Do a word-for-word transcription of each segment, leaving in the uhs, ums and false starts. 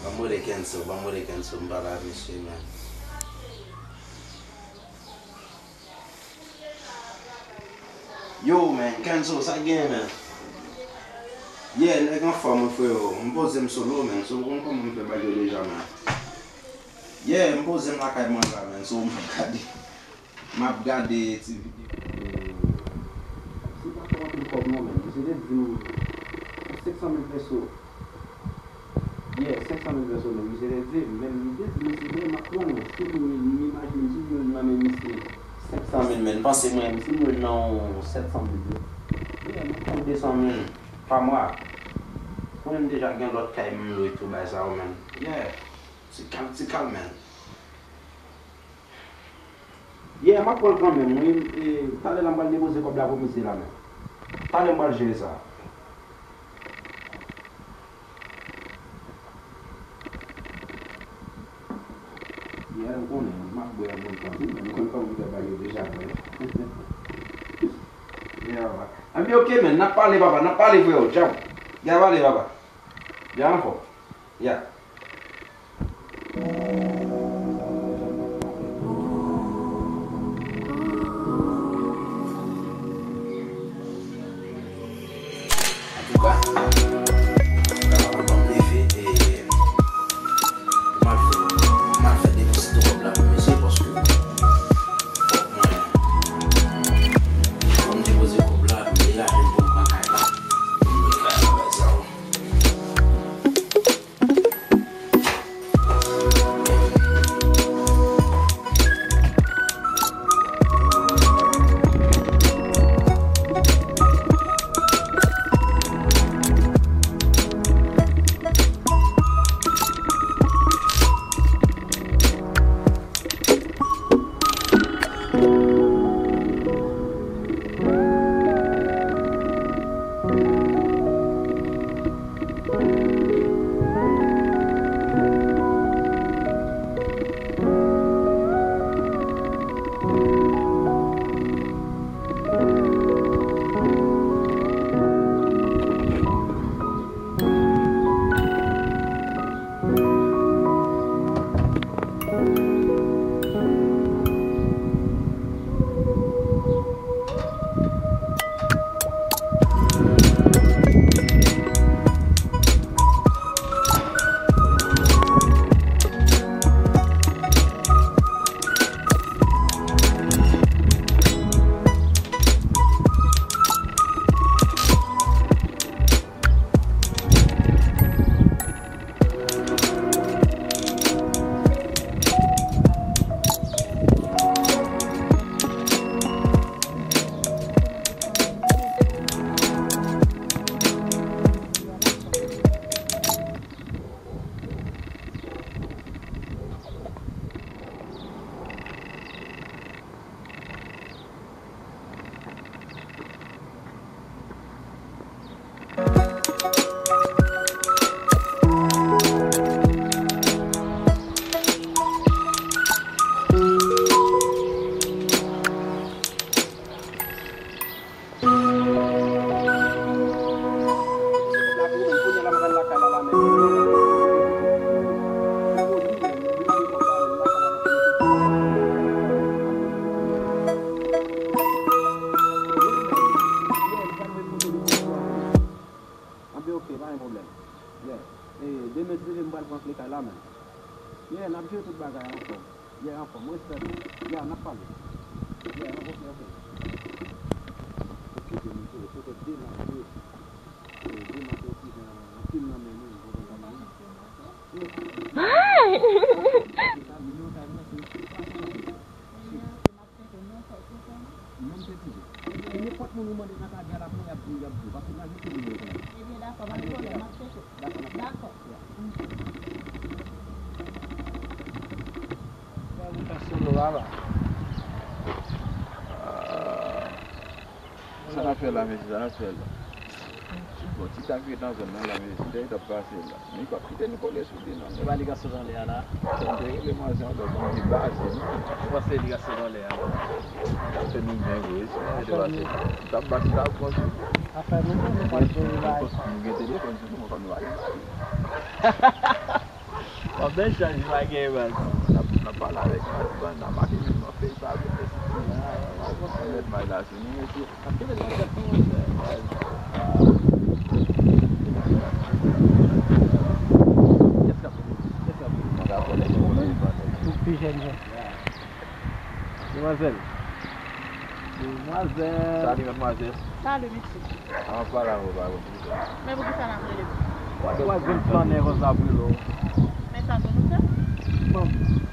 Ban m rele Kenzo, ban m rele Kenzo, m pale ak misye, man. Yo, man, Kenzo, sa k genyen, man? Yeah, nèg anfòm, wi, freyo. M poze m solo, man. So, ou konn kòman m fè bagay yo deja, man. Yeah, m poze m lakay mwen la, man. So, m ap gade. M ap gade ti videyo. Se pa twò anpil kòb non, men. Misye te di m senk san mil peso. Yeah, senk san mil peso, men misye te di m. Men li te di m, se vre, m ap pran l. Si m, m imajine si m jwenn nan men misye senk san mil, men panse mwen, si m jwenn nan yon sèt san mil, yo. Yeah, m ap pran de san mil pa mwa. Konnen m deja gen lòt kay m lwe tou, bay sa yo, men. Yeah, ti kal, ti kal, men. Yeah, m ap pran l kanmenm, wi. E, talè la, m pral depoze kòb la pou misye la menm. Talè m pral jere sa. Yeah, m konnen, m ap bwè yon bon tan tou, men m konn kòman m fè bagay yo deja, bwè. Yeah, anben, oke, men, n ap pale, papa, n ap pale, freo, tchaw. Ya pale, papa. Ya anfòm. Ya. Antouka, antouka, papa, ban m leve, e, pou m al fè, pou m al fè depoze kòb la pou misye, paske fòk mwen, fòk m depoze kòb la, pou m degaje l pou m pran kay la. Pou m lwe kay la, bay sa yo. Anben, oke, pa gen pwoblèm. Yeah. E, demen, si Dye vle, m pral pran kle kay la, menm. Yeah, n ap jere tout bagay anfòm. Yeah, anfòm. Respè, bro. Yeah, n ap pale. Yeah, oke, oke. Oke, demen, se, se te demen, bro. E, demen, se oksijen, anpil nan men nou, ou konprann sa m di? Ay! Menm se toujou. E nenpòt moun ou mande nan kay la pou mwen, y ap di, y ap di. Paske m al mete nimewo kounye a. Ebyen, dakò, pa gen pwoblèm, m ap tcheke. Dakò, n ap dakò. Sa nou ka solo, baba. Sa n ap fè la, mesye, sa n ap fè la? Bon, ti tak ret nan zòn nan la, mesye, si te t ap pase la. Men li p ap kite nou kole sou li, non. E pa li k ap sot anlè a la? Bon, te rele manzè ankò, bon, li blaze, non. Ou panse li k ap sot anlè a? Li t ap fè nou byen vre, si nou te pase. Li t ap bat, li t ap pran sou li. Afè nou, nou pa t voye bay. Nou gen telefòn sou nou, men kòm nou pa gen bay. Anben chaj la gen baz. N ap, n ap pale avèk baz, ban n ap pase nan fey pa byen, mesye. Mèt may la sou nou, mesye. Ap kenbe nan tèt nou, monchè. Kès k ap, kès k ap? Ou pi jèn, jèn. Demwazèl. Demwazèl. Salut, madmwazèl. Salut, mesye. An pale avè w, pa konn. Men poukisa n ap rele m? Ou pa gen flannè konsa pou rele w. Men sa pou nou fè? Bon,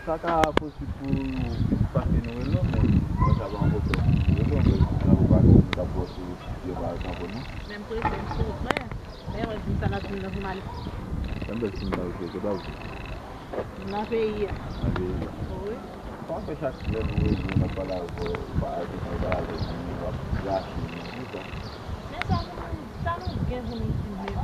sa ka posib pou nou pase nou rele w, men mwen sa pa yon pwoblèm. Rele w, men sa ou pa gen moun k ap wè sou yo pa tankou nou. Men m prese, m sou frè. Dayè, mwen di m sa n ap di m nan pou m ale. Sa m fè si m pa rete, se pa vre. Nan peyi a. Nan peyi a. Wi. Sa w fè chak lè nou rele w, n ap pale avè w, ou pa ajoute bagay avè nou, w ap rache nou, poukisa? Men sa nou, sa nou gen pou nou di menm?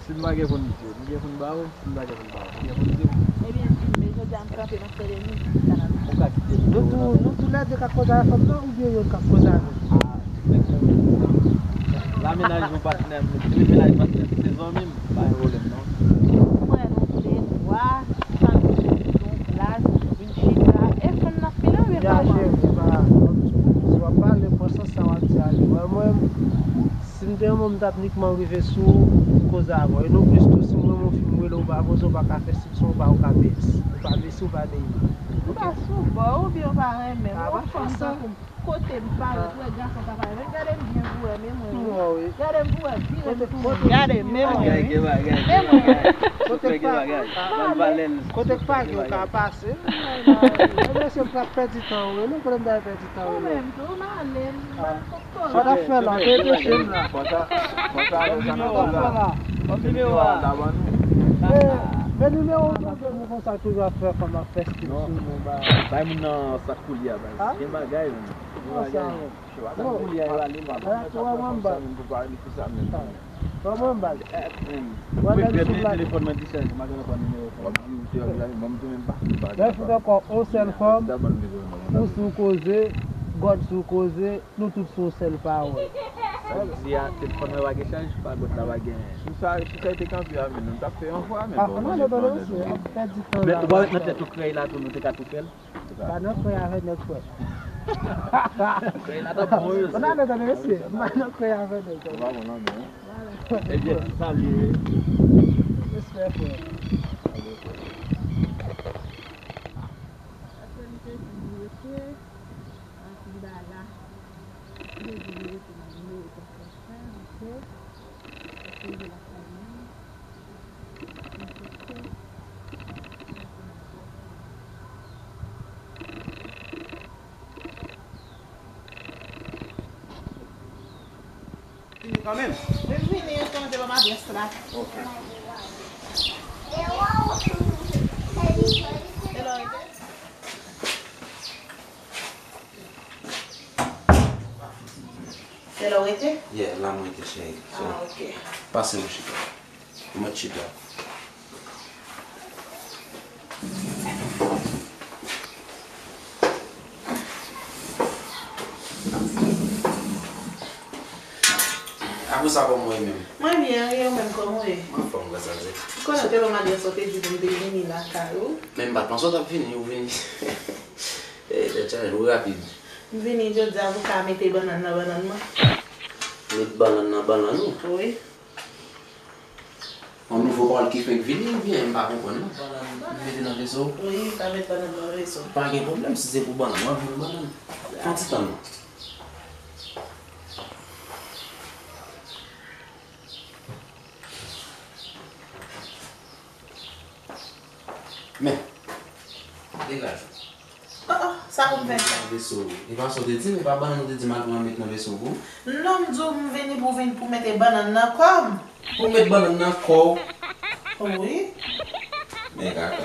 Si n pa gen pou n di w, nou gen pou n ba ou, si n pa gen pou n ba ou, nou gen pou n di w. Ebyen, di m, men jodi a m kanpe, m ap tande nou di sa n ap di. Ou ka kite nou, nou tou, nou toulède k ap koze avè fanm nan, oubyen youn k ap koze avè nou? Ah, se nèg sa yo. La mennaj yon patnè m, li menaj patnè m, se zanmi m, pa gen pwoblèm non. Ou wè nou tou le twa, chak moun yon plas, vin chita, e fanm nan file oubyen kòman? Ya, cheri, se pa, si w ap pale, pran sans sa w ap di a, li wè mwen, si m te yon moun, m t ap nikman rive sou ou pou koze avè w. E nonplis tou, si m wè yon fi, m rele w, ou pa poze, ou pa ka fè sipsyon, ou pa, ou pa mesi, ou pa mesi, ou pa neyma. Ou pa sou bò, oubyen ou pa renmen m. Yon fanm tankou m. Kote m parèt, wè gason sa parèt. Gade m byen pou wè, men mwen wi. Gade m pou wè, vire m pou mwen. Gade m, men mwen wi. Men mwen wi. Kote k pa, kote k pa gen, ou ka pase. Mesye, m pa pèdi tan wi, non, kote m ta pèdi tan wi. Ou menm tou, m ale, m pa. Sa w t ap fè la, te peche m la. Sa w t ap fè la. Men nimewo w toujou nou konsa, toujou ap fè fanm ap fè stil sou nou, ba. Bay moun nan sak koulye a, baz. Gen bagay, menm. Gen bagay. Sak koulye a, yo ale, menm. Kòman, baz? Mwen menm sou blag. Telefòn mwen dichaje, m pa gentan pran nimewo fòm. W ap di ou te ap gade, ban m tou menm pa. Lè fout ankò on sèl fanm, ou sou koze, gòd sou koze, nou tout sou on sèl pawòl. Sa di a, telefòn mwen pa gen chaj, pa gòd la pa gen. Sou sa, sou sa yo te kanpe a, men nou t ap fè yon fwa, men bon, mwen ale tande nou. Pèdi tan la. Men ou pa wè nan tèt ou krèy la tou, nou te ka tou fè l. Pa nan kwè avè nèg kwè. Kwè la t ap bon yo. Ou nan tande mesye, pa nan kwè avè nèg kwè. Ou pa bon nan men. Ebyen, salye wi. Respè frè. Apre li te di li rete, ann fin ba la. Li te di li rete nan nimewo telefòn sa, ok. Epi li lakay mwen. Vini kanmenm. Vin vini, yo chanje ban m adrès la. Ok. Hello, Se la w rete? Yeah, la mwen rete, cheri. So, ah, ok. Pase nou chita. Ou mèt chita. Apre sa, kòman w ye menm? Mwen byen, e ou menm, kòman w ye? Mwen anfòm, gras a Dye. Ou konnen te ban m adrès ou te di pou m te vini lakay ou. Men m pa t panse w t ap vini, ou vini. Eh, tèt chaje, ou rapid. M vini jodi a pou ka mete bannann nan bannann mwen. Met bannann nan bannann ou? Wi. Yon nouvo pawòl ki fenk vini oubyen m pa konprann non? Bannann m mete nan veso? Wi, m ka met bannann nan veso. Pa gen pwoblèm, si se pou bannann, mwen vin bannann. Fè yon ti tann non. Men. Degaje w. Oh, oh, sa pou m fè sa? Nan veso. E pa sa w te di m, e pa bannann ou te di m al pran met nan veso pou ou? Non, m di w m vini pou vin pou mete bannann nan kò m. Pou met bannann nan kò w? Wi. Men kaka.